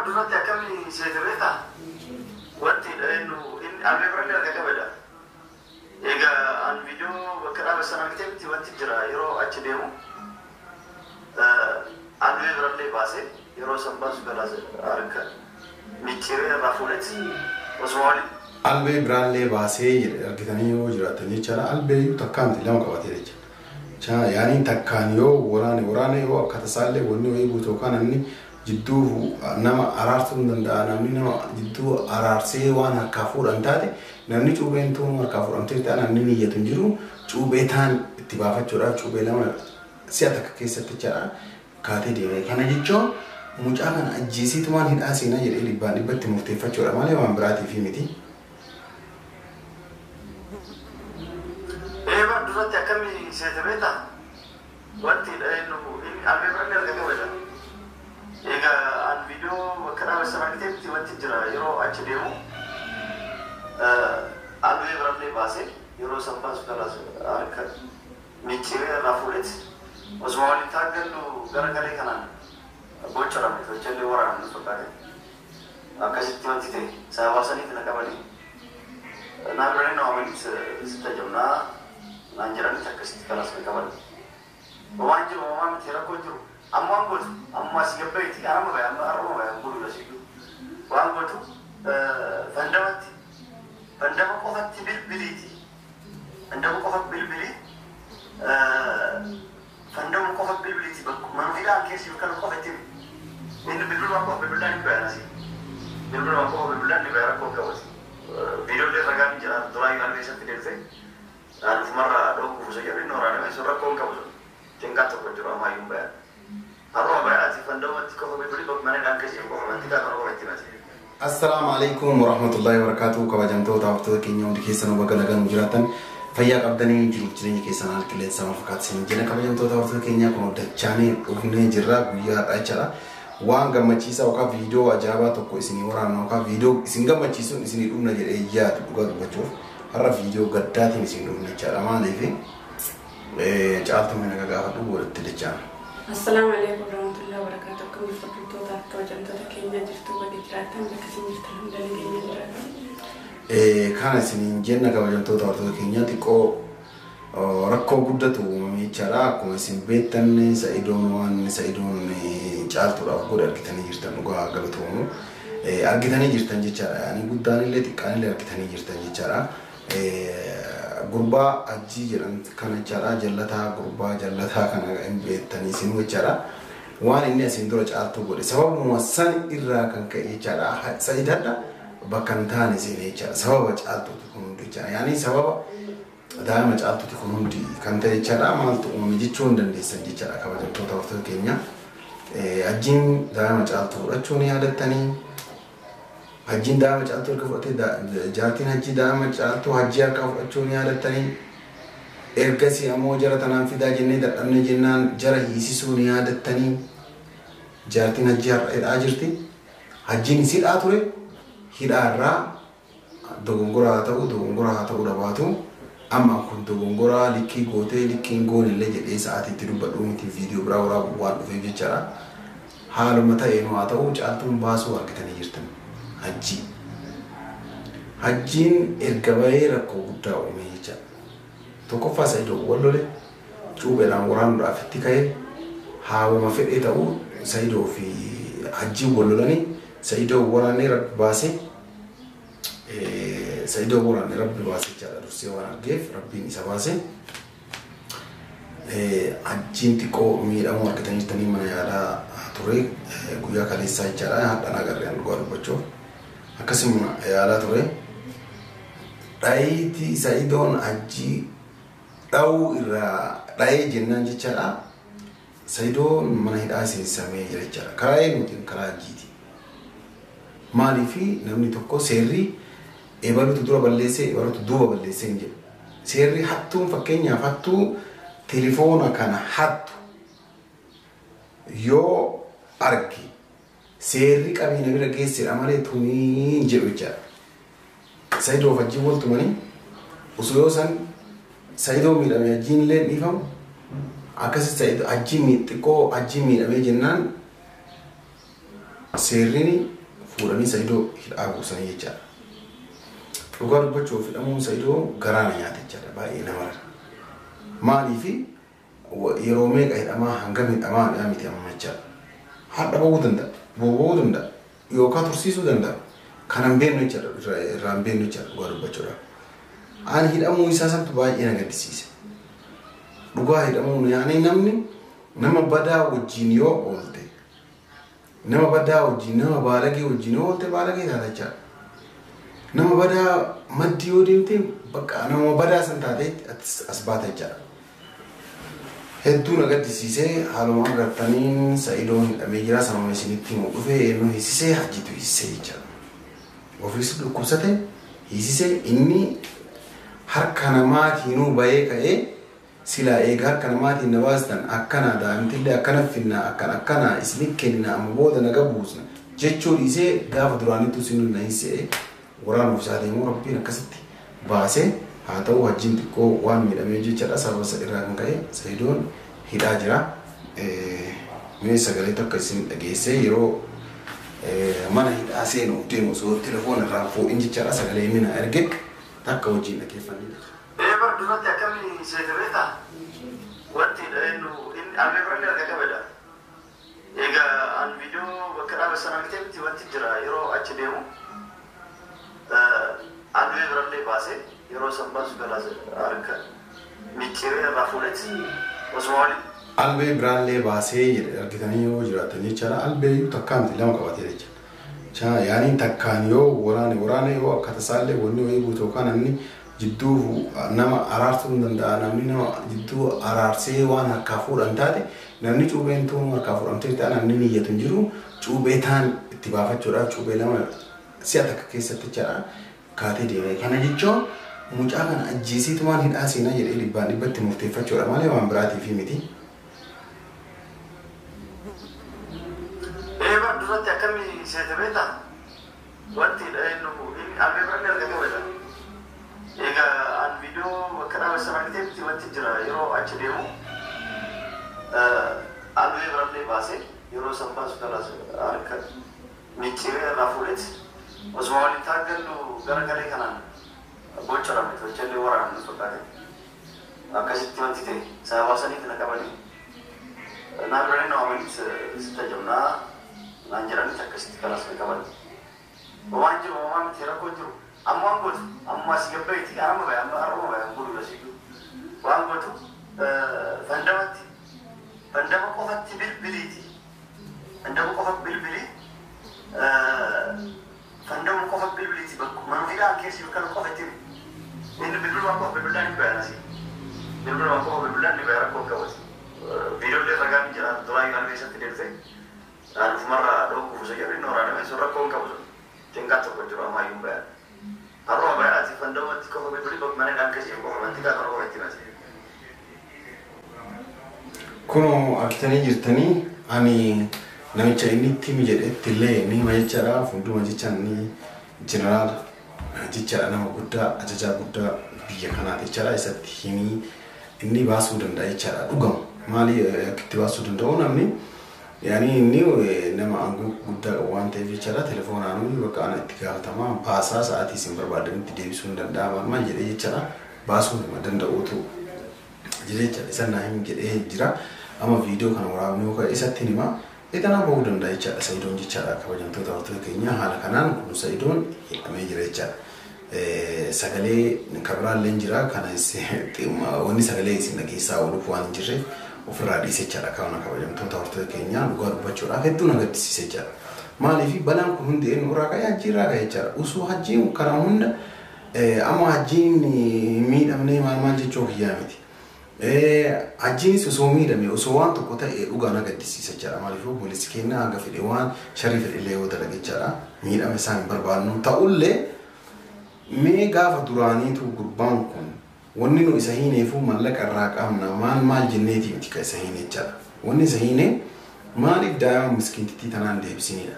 Duratti akkamii seete beektaa? Wanti inni albee birallee arga qabedha. Egaa an viidiyoo bakka dhaaba sana argitee miti wanti jira yeroo achi deemu albee birallee baasee yeroo san baasu galaas harka micciiree irraa fuudhetti osuma waliin. Albee biraallee baasee jedhe argitanii yoo jiraatan jechaadha. Albee iyyuu takkaa miti lama qabatee jecha. Yaaniin takkaan yoo waraane waraane yoo akka tasaallee wanni wayii guutuu yookaan namni jidduu nama araarsuu hin danda'a. Namni nama jidduu araarsee waan harkaa fuudhan taate namni cuubeen tuun harkaa fuudhamtee ta'a namni niyyatu hin jiru. Cuubee taan itti baafachuudhaaf cuubee lama si'a takka keessatti jechaadha kaatee deeme. Kana jechuun mucaa kana ajjeesiitumaan hidhaa seenaa jedhee dhibbaan dhibbatti murteeffachuudha malee waan biraatiif miti. Duratti akkamii seete beektaa? Wanti inni albee birallee arga qabedha. Egaa an viidiyoo bakka dhaaba sana argitee miti wanti jira yeroo achi deemu albee birallee baasee yeroo san baasu galaas harka micciiree irraa fuudhetti osuma waliin taaggallu gara galee kanaan bocorame tolchallee waraaname fakkaate. Akkasitti wanti ta'e sababa saniif na qabanii naan birallee na waamanii sitta jabnaa naan jedhanitti akkasitti kalaas na qaban. Waan jiru homaa miti rakkoo jiru. Amma waan gootu amma asii gabbaiti anama bahe amma arruma bahe amma godhu asiyyuu. Waan gootu fandamatti fandama qofatti bilbiliiti. Fandama qofa bilbilii fandama qofa bilbiliiti mana hidhaan keessi yookaan qofa itti inni bilbiluma qofa bilbilaan hin bayan asii. Bilbiluma qofa bilbilaan ni bayan rakkoo qabati. Viidiyoolee ragaan jira duraa ilaaluu keessatti deebisee dhufumarraa dhookuuf osoo jedhu inni waraaname sun rakkoo hin qabu sun. Cinqaa tokko jiru ammayyuu hin bayan. Har'uma bayanaati fandamatti qofa bilbilii mana hidhaan keessa jiru qofa manti kana qofa itti himate. Assalaamu alaikum warahmatullahi wabarakatuh. Kabajamtoota hordoftoota keenya hundi keessanuu baga nagaan nu jiraattan fayyaa qabdanii jiruuf jireenya keessan haala qilleensa maal fakkaata isin jenna. Kabajamtoota hordoftoota keenya kun dachaanii dhufnee jirra guyyaa har'aa jechaadha. Waan gammachiisaa yookaan viidiyoo ajaa'ibaa tokko isinii waraabna yookaan viidiyoo isin gammachiisuun isinii dhufna jedhee yaadu dhugaa dubbachuuf har'a viidiyoo gaddaatiin isin dhufna jechaadha. Maaliif caaltuu mana gaafadhu walitti dachaan. Assalaamu alaikum warahmatullahi wabarakatuh. Akkam jirtu hordoftoota kabajamtoota keenya jirtu baga jiraattan bakka isin jirtan hunda nageenya jiraatan. Kana isiniin jenna kabajamtoota hordoftoota keenya xiqqoo rakkoo guddatu uumame jechaadha. Akkuma isin beektan Sa'idoon waan Sa'idoon caaltuudhaaf godhe argitanii jirtan dhugaa galatoomu. Argitanii jirtan jechaadha. Yaani guddaan illee xiqqaan illee argitanii jirtan jechaadha. Gurbaa Hajjii jedhan kana jechaadha. Jallataa gurbaa jallataa kana hin beektanii isin jechaadha. Waan inni asiin dura caaltuu godhe sababuma san irraa kan ka'e jechaadha. Sa'idaadha bakka hin taane seene jechaadha. Sababa caaltuuti kun hundi jechaadha. Yaani sababa daa'ima caaltuuti kun hundi kan ta'e jechaadha. Maaltu uumame jechuu hin dandeessan jechaadha kabajamtoota hordoftoota keenya. Hajjiin daa'ima caaltuu fudhachuu ni yaadattanii. Hajjiin daa'ima caaltuu erga fudhatee jaartiin hajjii daa'ima caaltuu hajjii harkaa fudhachuu ni yaadattanii. Ergasii ammoo jara tanaan fidaa jennee dadhabne jennaan jara hiisisuu ni yaadattanii. Jaartiin hajjii har'a hidhaa jirti. Hajjiin hidhaa ture. Hidhaa irraa dogongoraa haa ta'u dogongoraa haa ta'uu dhabaatu. Amma kun dogongoraa likkii gootee likkii hin goone illee jedhee sa'aatiitti dubbadhuu miti viidiyoo biraa waraabuu waan dhufeef jechaadha. Haaluma ta'een haa ta'u caaltuun baasuu argitanii jirtan. Hajjii. Hajjiin erga bahee rakkoo guddaa uume jechaadha. Tokkoffaa Sa'idoo wal lole cuupheedhaan waraanuudhaaf itti ka'ee haawama fedhee ta'uu Sa'idoo fi Hajjiin wal lolanii Sa'idoo waraanee rabbi baasee Sa'idoo waraanee rabbi baasee jechaadha. Dursee waan argeef rabbiin isa baasee Hajjiin xiqqoo miidhamuu argitanii jirtanii mana yaalaa ture guyyaa kaleessaa jechaadha. Hadhaan agarree dhugaa dubbachuuf akkasuma yaalaa ture. Dhayiitii Sa'idoon Hajjii dha'uu irraa dha'ee jennaan jechaadha. Sa'idoon mana hidhaa seensamee jira jechaadha. Karaa eenyuutiin? Karaa Hajjiiti. Maaliif namni tokko seerri ebalutu dura balleessee ebalutu duuba balleessee hin jedhu. Seerri hattuun fakkeenyaaf hattuu telefoona kana hattu yoo arge seerri qabeenya bira geessedha malee tumii jedhu jechaadha. Sa'idoo Hajjiin wal tumanii osoo yoo san Sa'idoo miidhame Hajjiin illee dhiifamu akkasi Sa'idoo Hajjiin xiqqoo Hajjiin miidhamee jennaan Seerrini fuudhanii Sa'idoo hidhaa buusanii jechaadha. Dhugaa dubbachuuf hidhamuun Sa'idoo garaa na nyaate jechaadha. Baay'ee nama rara. Maaliifi yeroo meeqa hidhamaa hangam hidhamaa miti amma jechaadha. Hadha bahuu danda'a, boba'uu danda'a, yookaan tursiisuu danda'a. Kan hin beeknu jechaadha, irraa hin beeknu jechaadha dhugaa dubbachuudhaaf. Ani hidhamuu isaa santu baay'ee na gaddisiise. Dhugaa hidhamuun yaani namni nama badaa wajjin yoo oolte, nama badaa wajjin, nama baalagee wajjin yoo oolte baalagee taata jechaadha. Nama badaa maddii yoo deemte bakka nama badaa san taatee as baata jechaadha. Hedduu na gaddisiisee haaluma agartaniin Sa'idoon hidhamee jira. Sanuma isinitti himuu dhufee eenyu hiisisee Hajjitu hiisisee jechaadha. Ofiis dhukkubsate hiisisee inni harka namaatiinuu bahee ka'ee silaa eega harka namaatiin na baastan akkana daa'imtillee akkana finna akkana akkana isinit kenna amma booda naga buusna jechuu dhiisee gaafa duraanittu isin na hiisee waraana ofiisaa deemuu Rabbiin akkasitti baasee haa ta'u Hajjiin xiqqoo waan miidhamee jechaadha. Sababa isa irraa kan ka'e Sa'idoon hidhaa jira. Mee sagalee tokko isin dhageessee yeroo mana hidhaa seenuuf deemu osoo telefoona irraa fuudhin jechaadha. Sagalee inni na erge takka wajjin dhaggeeffannee jira. Bar duratti akkamii seete beektaa? Wanti inni albee birallee harka qabedha. Egaa an viidiyoo bakka dhaabe sana argitee miti wanti jira yeroo achi deemu albee birallee baasee yeroo san baasu galaas harka micciiree irraa fuudhetti osuma waliin. Albee biraallee baasee jedhe argitanii yoo jiraatan jechaadha. Albee iyyuu takkaa miti lama qabatee jecha. Yaaniin takkaan yoo waraane waraane yoo akka tasaallee wanni wayii guutuu yookaan namni jidduu nama araarsuu hin danda'a. Namni nama jidduu araarsee waan harkaa fuudhan taate namni cuubeen tuun harkaa fuudhamtee ta'a namni niyyatu hin jiru. Cuubee taan itti baafachuudhaaf cuubee lama si'a takka keessatti jechaadha kaatee deeme. Kana jechuun mucaa kana ajjeesiitumaan hidhaa seenaa jedhee dhibbaan dhibbatti murteeffachuudha malee waan biraatiif miti. Bar duratti akkamii seete beektaa? Wanti inni albee birallee harka qabedha. Egaa an viidiyoo bakka dhaabe sana argitee miti wanti jira yeroo achi deemu albee birallee baasee yeroo san baasu galaas harka micciiree irraa fuudhetti osuma waliin taaggallu gara galee kanaan bocorame tolchallee waraaname fakkaate. Akkasitti wanti ta'e sababa saniif na qabanii naan duranii na waamanii sitta jabnaa naan jedhanitti akkasitti kalaas na qabanii. Waan jiru homaa miti rakkoo jiru. Amma waan gootu amma asii gabbaiti amma bahe amma har'uma bahe amma godhu asiyyuu waan gootu fandamatti fandama qofatti bilbiliiti fandama qofa bilbilii fandama qofa bilbiliiti bakka mana hidhaan keessa yookaan qofa itti inni bilbiluma qofa bilbilaan hin bayan asii bilbiluma qofa bilbilaan ni bayan rakkoo qabati. Viidiyoolee ragaan jira duraa yoo keessatti deebite dhufumarraa dhookuuf osoo jedhu inni waraaname sun rakkoo hin qabu sun cinqaa tokko jiru ammayyuu hin bayan. Har'uma bayaati fandamatti qofa bilbilii bakka mana hidhaan keessa jiru qofa mantiqaa kana qofa itti himate. Kunoo argitanii jirtanii ani namicha inni itti himi jedhetti illee ni hima jechaadha. Fuuldura jechaan ni jeneraal jechaadha nama guddaa ajajaa guddaa biyya kanaati jechaadha. Isatti himii inni baasuu danda'a jechaadha. Dhugama maali akka itti baasuu danda'u namni yaani inni nama aangoo guddaa qabu waan ta'eef jechaadha. Telefoonaan bakka ana itti gaafatamaa baasaa sa'aatii isin barbaadanitti deebisuu hin danda'a maal maal jedhee jechaadha. Baasuu nama danda'uutu jira jechaadha. Isa naa himi jedhee jira. Amma viidiyoo kana waraabnee yookaan isatti hima. Itanaa bahuu danda'a jechaadha. Sa'idoon jechaadha. Kabajamtoota hordoftoota keenya haala kanaan kun Sa'idoon hidhamee jira jechaadha. Sagalee kabiraallee jira. Kana wanni sagalee isin dhageessaa ooluuf waan hin jirreef ofirraa dhiise jechaadha. Kana kabajamtoota hordoftoota keenya dhugaa dubbachuudhaaf hedduu na gaddisiise jechaadha. Maaliif balaan kun hundi eenyu irraa ka'e Hajjii irraa ka'e jechaadha. Osoo Hajjiin kana hunda amma Hajjiin miidhamnee maal maal jechuu kiyyaa miti. Hajjiinis osoo miidhame osoo waan tokko ta'e dhugaa na gaddisiisa jechaadha. Maaliif obboleessi keenya hanga fedhe waan sharii fedhe illee yoo dalage jechaadha. Miidhama isaa hin barbaannu ta'ullee mee gaafa duraaniitu gurbaan kun wanni nu isa hiineefuu mallaqa irraa qabna maal maal jenneeti miti ka isa hiine jechaadha. Wanni isa hiine maaliif daa'ima miskiintittii tanaan deebisinidha.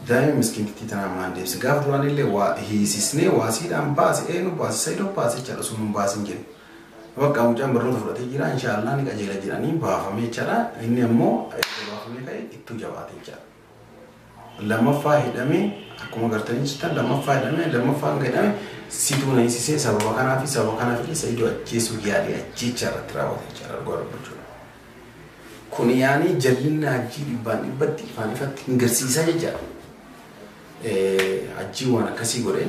Daa'ima miskiintittii tanaan maal deebise gaafa duraanillee waa hiisisnee waasiidhaan baase eenyu baase Sa'idoo baase jechaadha osoo nun baasin jedhu. Bakka mucaan barnoota fudhatee jira inshaallah ni qajeela jedhanii baafamee jechaadha. Inni ammoo baafamee ka'e ittuu jabaate jechaadha. Lammaffaa hidhamee akkuma gartanii jirtan lammaffaa hidhamee lammaffaan hidhame situu na hiisisee sababa kanaa fi sababa kanaaf illee Sa'idoo ajjeesuu yaadee ajjeechaa irratti raawwate jechaadha dhugaa dubbachuudha. Kun yaani jallinna hajjii dhibbaan dhibbatti ifaan ifatti hin garsiisaa jechaadha. Hajjii waan akkasii godhee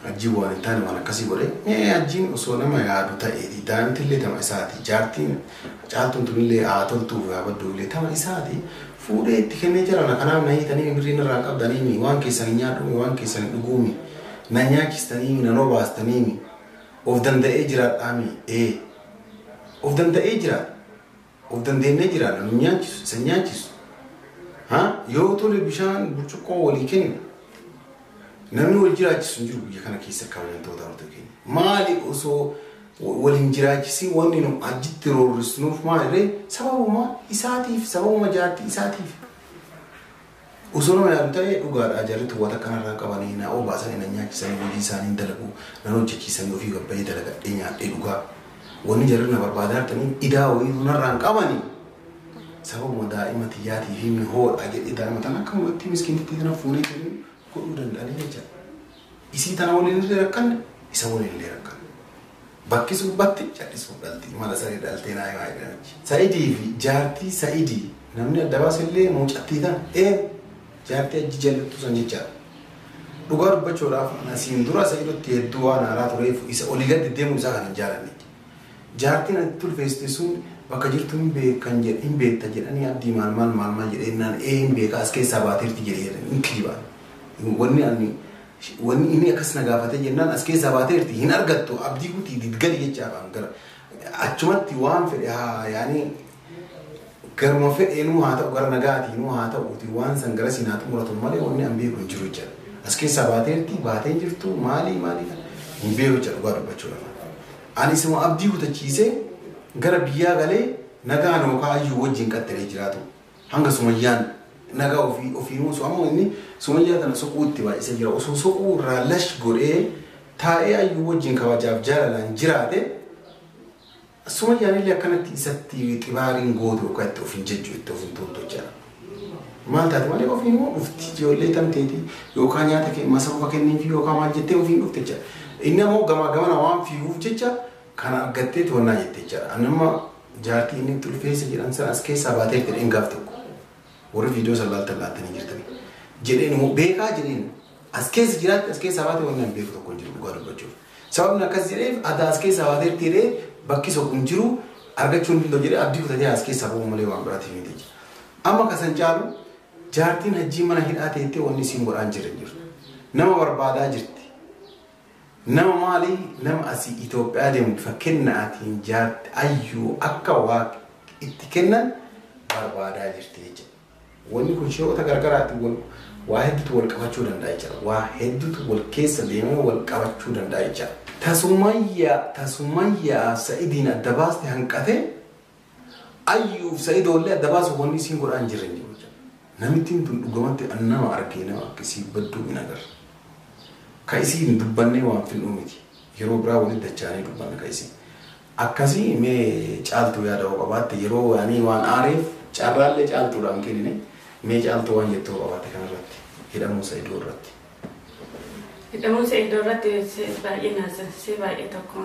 hajjii waan hin taane waan akkasii godhee mee hajjiin osoo nama yaadu ta'eeti daa'imti illee tama isaati jaartiin caaltuun tunillee haa toltuuf haa badduullee tama isaati fuudhee itti kennee jira na kanaaf na hiitanii birriin irraa qabdanii waan keessan hin nyaadhuumi waan keessan hin dhuguumi na nyaachistanii na obaastanii of danda'ee jiraadhaami of danda'ee jiraadha of dandeenyee jiraadha nu nyaachisu isa nyaachisu yoo tole bishaan burcuqqoo walii kenna namni wal jiraachisu hin jiru biyya kana keessa kabajamtoota hordoftoota keenya maali osoo waliin jiraachisii wanni nu ajitti roorrisnuuf maalirree sababuma isaatiif sababuma jaartii isaatiif osoo nama yaadu ta'e dhugaadha jarri tuwwata kanarraa qabanii na obaasanii na nyaachisanii hojii isaanii dalagu na hojjechiisanii ofii gabbayee dalagadhee nyaadhee dhugaa wanni jarri na barbaadaa jirtanii idaa wayii narraan qabanii sababuma daa'ima tiyyaatii fi mihoodha jedhee daa'ima tana akkamumatti miskiintitti tana fuunee kennuu godhuu danda'anii jecha isii tana waliin illee rakkanne isa waliin illee rakkanne. Bakki sun batti callisuu dhalti mala saree dhaltee naa himaa jedhamichi. Sa'idii fi jaartii Sa'idii namni adda baase illee mucattii tana jaartii achi jallattu san jechaadha. Dhugaa dubbachuudhaaf asiin dura Sa'idotti hedduu waan haaraa tureef isa olii gadi deemuu isaa kan hin jaalanne. Jaartiin ati tulfeessite sun bakka jirtu hin beekan hin beekta jedhanii abdii maal maal maal maal jedhee naan hin beeka as keessaa baateerti jedhee hin kijibaan. Wanni ani wanni inni akkas na gaafate jennaan as keessaa baateerti hin argattu abdii guutii didgali jechaadhaan gara achumatti waan fedhe haa yaani garuma fedheenuu haa ta'u gara nagaatiinuu haa ta'uuti waan san gara siin haa xumuratu malee wanni an beeku hin jiru jechaadha. As keessaa baateerti baatee jirtu maalii maalii hin beeku jecha dhugaa dubbachuudha. Ani isuma abdii kutachiisee gara biyyaa galee nagaan yookaan ayyuu wajjin qaxxalee jiraatu hanga sumayyaan nagaa ofii ofiinuu osoo ammoo inni sumayyaa tana soquu itti baay'isee jira osoo soquu irraa lash godhee taa'ee ayyuu wajjin kabajaaf jaalalaan jiraate sumayyaan illee akkanatti isatti xibaariin gootu yookaan itti of hin jejju itti of hin tuultu jechaadha. Maal taate malee ofiinuu dhufti ijoollee tamteeti yookaan nyaata masaba kenniifi yookaan maal jettee ofiin dhufte jechaadha. Inni ammoo gamaa gamana waan fiiguuf jecha kana argattee to'annaa jette jechaadha. Ani amma jaartii inni tulfeessa jedhan sana as keessaa baatee jedheen gaaf tokko. Warri viidiyoo san laaltan laaltanii jirtanii. Jedheen immoo beekaa jedheen as keessa jiraatti as keessaa baatee wanni ani beeku tokko hin jiru dhugaa dubbachuuf. Sababni akkas jedheef ati as keessaa baateerti jedhee bakki tokko hin jiru argachuu hin danda'u jedhee abdii kutatee as keessaa ba'uu malee waan biraatiif miti jechuudha. Amma kasan caalu jaartiin hajjii mana hidhaa teettee wanni isiin godhaan jiran jirtu. Nama barbaadaa jirti. Nama maali nama asii Itoophiyaa deemu bifa kennaatiin jaarti ayyuu akka waa itti kennan barbaadaa jirti jechuudha. Wanni kun shi'oota gargaraatti waa hedduutu wal qabachuu danda'a jechuudha. Waa hedduutu wal keessa deemee wal qabachuu danda'a jechuudha. Tasumayyaa Sa'idiin adda baaste hanqatee ayyuuf Sa'idoollee adda baasu wanni isiin godhaan jiran jiru jechuudha. Namittiin tun dhugamatti nama argee nama akkasii badduu hin agarre. Ka isiin dubbannee waan fil'uu miti. Yeroo biraa walitti dachaanii dubbanna ka isiin. Akkasii mee caaltuu yaada hoo qabaatte yeroo yaanii waan aareef carraallee caaltuudhaan kennine mee caaltuu waan jettoo qabaatte kanarratti hidhamuu Sa'idoo irratti. Hidhamuu Sa'idoo irratti baay'ee naasisee baay'ee tokko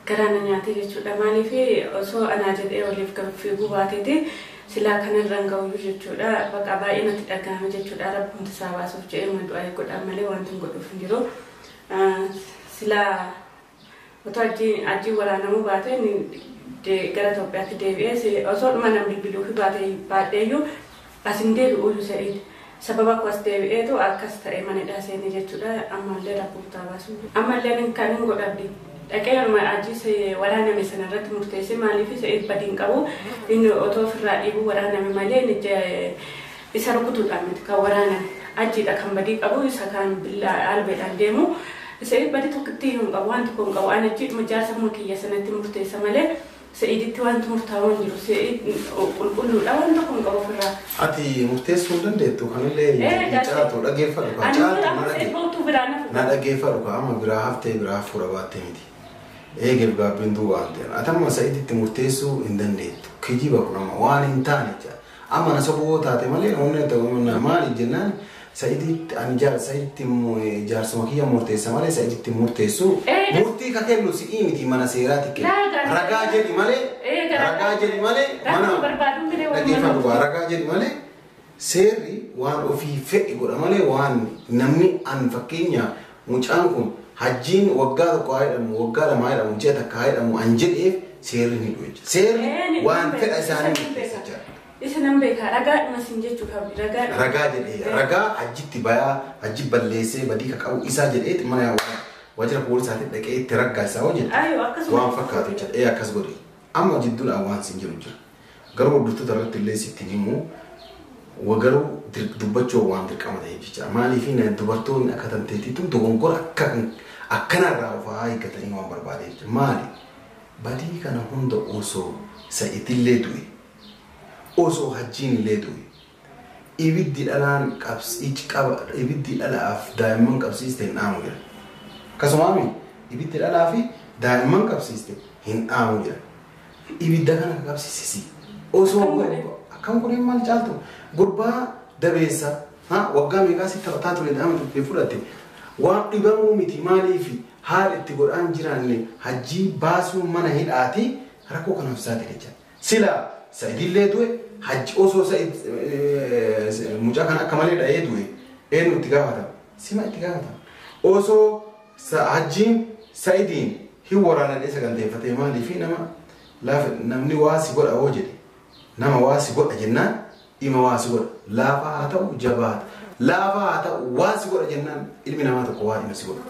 garaa na nyaate jechuudha. Maaliif osoo anaa jedhee oliif fiiguu baateeti silaa kanarraan ga'uyyuu jechuudha. Bakka baay'ee natti dhagahame jechuudha. Rabbi isaa baasuuf jedhee ma du'aa godhaan malee wanti hin godhuuf hin jiru. Silaa otoo ajjii waraanamuu baate gara Itoophiyaatti deebi'ee osoo dhuma nam bilbiluu fi baadheeyyuu as hin deebi'uyyuu Sa'id. Sababa akkas deebi'eetu akkas ta'e manidhaa seenee jechuudha. Ammallee rabbi baasu. Ammallee kan hin godhabdi. Dhaqee yeruma ajjii waraaname sanarratti murteessee maaliif Sa'id badii hin qabu inni otoo ofirraa dhiibuu waraaname malee isa rukutuudhaan miti kan waraaname ajjiidha kan badii qabu isa kan billaa albeedhaan deemu Sa'id badii tokkotti hin qabu wanti kun qabu ani ajjiidhuma jaarsa kiyya sanatti murteessa malee Sa'iditti wanti murtaa'u hin jiru Sa'id qulqulluudha waan tokko hin qabu ofirraa. Ati murteessuu hin dandeettu kanallee caaltuu dhaggeeffadhu kan caaltuu na dhaggeeffadhu kan amma biraa haftee biraa hafuura baattee miti. Eegeef gaabbiin duuba waan ta'eef. Ati amma Sa'iditti murteessuu hin dandeettu. Kijiba kun amma waan hin taane jecha. Amma na soboo taate malee humna ta'uu maali jennaan Sa'iditti ani Sa'iditti jaarsuma kiyya murteessa malee Sa'iditti murteessu murtii ka kennu si'ii miti mana seeraatti kennu. Ragaa jedhi malee ragaa jedhi malee mana dhaggeeffatu ragaa jedhi malee seerri waan ofii fedhi godha malee waan namni an fakkeenya mucaan kun hajjiin waggaa tokko haa jedhamu waggaa lama haa jedhamu ji'a takka haa jedhamu an jedheef seerri ni dhufe. Seerri waan fedha isaanii murteessa jira. Isa nan beeka ragaadhuma siin jechuu qabdi ragaadhuma. Ragaa jedhee ragaa hajjitti bayaa hajji balleessee badii ka qabu isaa jedhee mana waajjira poolisaatti dhaqee itti raggaa isaa hojjete. Waan fakkaatu jechuudha. Ee akkas godhe. Amma jidduudhaan waan siin jedhu jira. Garuu hordoftoota irratti illee sitti himu garuu dubbachuu waan dirqama ta'eef jecha. Maaliif dubartoonni akka tanteettiitu dogongora akkanarraa of haa eeggatanii waan barbaadeef jecha. Maali? Badii kana hunda osoo Sa'iidillee du'e osoo hajjiin illee du'e ibiddi dhalaan ibiddi dhalaaf daa'imman qabsiiste hin dhaamu jira. Akkasumaami ibiddi dhalaa fi daa'imman qabsiiste hin dhaamu jira. Ibidda kana qabsiisisi. Osoo akkam godheen maal caaltu gurbaa dabeessa waggaa meeqaa si taphataa ture daa'ima tokko fudhatte waan dhibamuu miti maaliif haala itti godhaan jiraanne hajjii baasuu mana hidhaati rakkoo kanaaf saaxile jecha. Sila Sa'iidillee du'e hajji osoo Sa'iid mucaa kana akka malee dha'ee du'e eenyu itti gaafatama? Sima itti gaafatama. Osoo hajjiin Sa'iidiin hin waraanadhee saganteeffatee maaliif nama namni waa si godha hoo jedhe nama waa si godha jennaan dhima waa si godha laafaa haa ta'u jabaa haa ta'u laafaa haa ta'u waa si godha jennaan ilmi namaa tokko waa dhima si godha.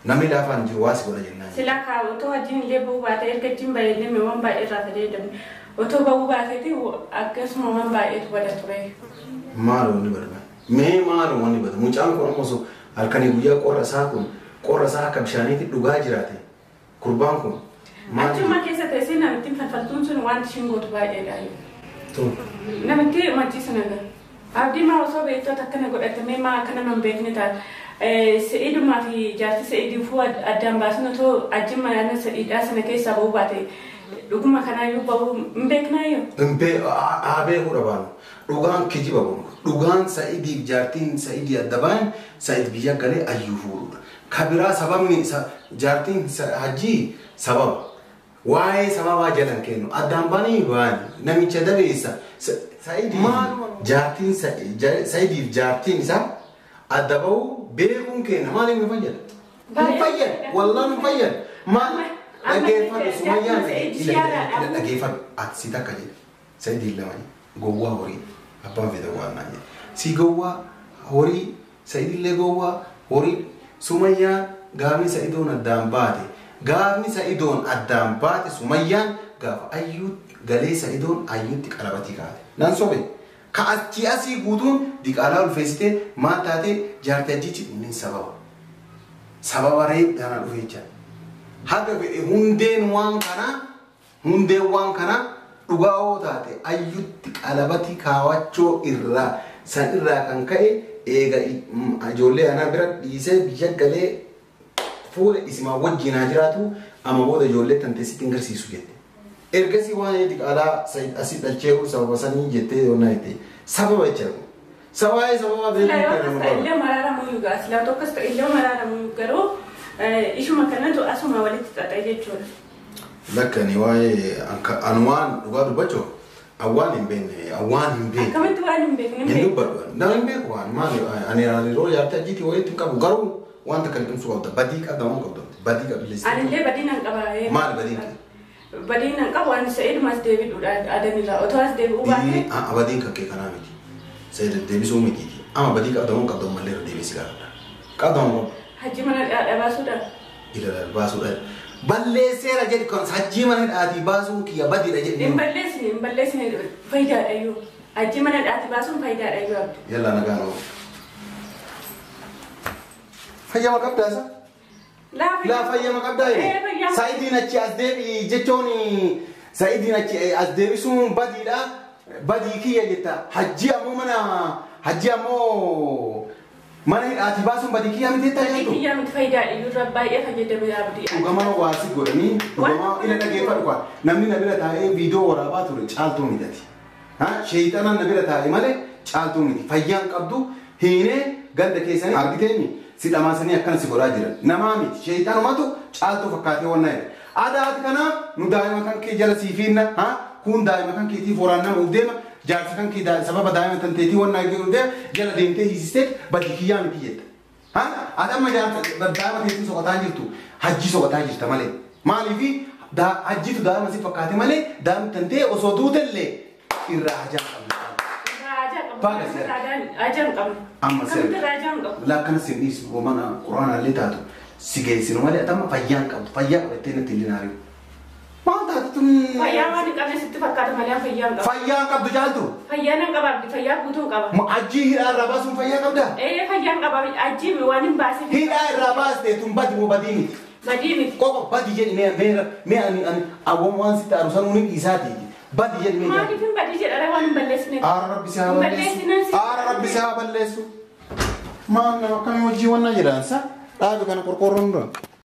Namni laafaan jiru waa si godha jennaan. Sila kaawwatoo hajjiin illee bahuu baate erga hajjiin baay'ee illee waan baay'ee irraa fayyadamne. Otoo bahuu baateeti akkasuma waan baay'eetu bada ture. Maal wanni bada? Mee maal wanni bada? Mucaan kun ammoo osoo halkanii guyyaa qorra isaa kun qorra isaa akka bishaaniitti dhugaa jiraate gurbaan kun. Achuma keessa teessee namittiin falfaltuun sun wanti ishiin gootu baay'eedha. Namitti majjii sana gara. Abdii maa osoo beektoota akkana godhatamee maa akka nama hin beekne taate. Sa'iidumaa fi jaartii Sa'iidii fuu addaan baasan otoo ajji mana Sa'iidhaa sana keessaa bahuu baate dhuguma kanaayyuu bahuu hin beeknaayyuu. Haa beekuu dhabaanu. Dhugaan kijiba bunu. Dhugaan Sa'iidiif jaartiin Sa'iidii adda ba'an Sa'iid biyya galee ayyuu fuudhudha. Kabiraa sababni jaartiin hajjii sababa. Waa'ee sababaa jalan kennu addaan baanii ba'an namicha dabeessa jaartiin Sa'iidiif jaartiin isaa adda bahuu beekuun kenna maaliif nu fayyada? Nu fayyada wallaan nu fayyada maal dhaggeeffadhu Sumayyaan dhaggeeffadhu ati si takka jedhe Sa'iidiin lama gowwaa horii abbaan fedha waan naan jedhe si gowwaa horii Sa'iidillee gowwaa horii Sumayyaan gaafni Sa'iidoon addaan baate gaafni Sa'iidoon addaan baate Sumayyaan gaafa ayyuu galee Sa'iidoon ayyuutti qalabatii kaate nan sobe. Ka achi asii guutuun diqaalaa ulfeessitee maal taatee jaartii ajjichi inni sababa. Sababa reef dhaana dhufe jecha. Haga fedhe hundeen waan kanaa dhugaa hoo taate ayyuutti qalabatii kaawwachoo irraa san irraa kan ka'e eega ijoollee anaa bira dhiisee biyya galee fuula isimaa wajjin haa jiraatu amma booda ijoollee tanteessitti hin garsiisu jette. Ergasii waan diqaalaa asii dhalcheeru sababa sanii jettee yoonnaa jette sababa jechuudha. Sababa sababa beekuu kan nama illee maraaramu yuugaa silaa tokkos ta'e illee maraaramu garuu ishuma kanatu asuma walitti xaxee jechuudha. Lakkani waa'ee anuwaan dhugaa dubbachuu awwaan hin beekne awwaan hin beekne. Akkamitti waan hin beekne hin dubbadhu nama hin beeku waan maali ani yeroo yaadte ajjiitii walitti hin qabu garuu wanta kan liqimsuu qabda badii qabda waan qabda badii qabda. Anillee badii nan qaba. Maali badiin kee? Badiin nan qabu ani Sa'iidumas deebiidhuudha adanirraa otoo as deebi'uu baate. Badiin kan kee kanaa miti. Sa'iid deebisuu mitiiti. Amma badii qabda waan qabda mallee irra deebisii gaafadha. Qabda waan qabda. Hajji mana dhadhaa baasuudha. Ila baasuudha. Balleesseera jedhi kan hajji mana dhaatii baasuun kiyya badiidha jedhi. Hin balleessine faayidaadha iyyuu. Hajji mana dhaatii baasuun faayidaadha iyyuu abdi. Yallaa nagaa noo. Fayyama qabdaa isa? Laa fayyama qabdaa jedhe. Sa'iidiin achi as deebi'i jechuun Sa'iidiin achi as deebisuun badiidha. Badii kiyya jetta. Hajji ammoo mana hidhaati baasuun badii kiyya miti jetta jedhu. Badii kiyya miti faayidaa iyyuu irra baay'ee fayyadamee abdii. Dhugamaa waasi godhanii dhugamaa ila dhaggeeffadhu kwa namni na bira taa'ee viidiyoo waraabaa ture caaltuu midhati. Sheexanaan na bira taa'e malee Caaltuu miti. Fayyaan qabdu hiinee ganda keessanii argiteemi si dhamaasanii akkana si godhaa jiran. Namaa miti. Sheexanumatu Caaltuu fakkaatee wanna jedhe. Adaati kanaaf nu daa'ima kan kee jala sii fiinna. Kun daa'ima kan keetiif waraannamuuf deema. Jaarsa kan kee sababa daa'ima tan teetii wanna jedhu deema jala deemtee hiisistee badii kiyyaa miti jetta. Ati amma jaarsa daa'ima keetii soqataa jirtu hajjii soqataa jirta malee. Maaliifi hajjiitu daa'ima si fakkaate malee daa'imni tan ta'e osoo duutellee irraa hajaa qabna. Baga Hajaa hin qabnu. Amma Kamitti irraa hajaa hin qabnu. Lakkana sin dhiisu mana quraanaallee taatu si geessinu malee ati amma fayyaa hin qabdu fayyaa qabattee natti hin linaariyu. Maal taate tun? Fayyaa waan hin qabne sitti fakkaata malee fayyaa hin qabu. Fayyaa hin qabdu Caaltu. Fayyaa nan qaba Abdi fayyaa guutuu hin qaba. Ma ajjii hidhaa irraa baasuun fayyaa qabdaa? Ee fayyaa hin qaba ajjii waan hin baasif. Hidhaa irraa baaste tun badi moo badii miti? Badii miti. Qofa badi jedhi mee mee mee ani ani awwan waan sitti aaru sanuu ni dhiisaati. Badi jedhi mee. Maaliif hin badii jedha waan hin balleessine. Aara rabbi si haa balleessu. Aara rabbi si haa balleessu. Maal nama akkamii hojii wanna jedhansa? Dhaabi kana qorqoorroon dura.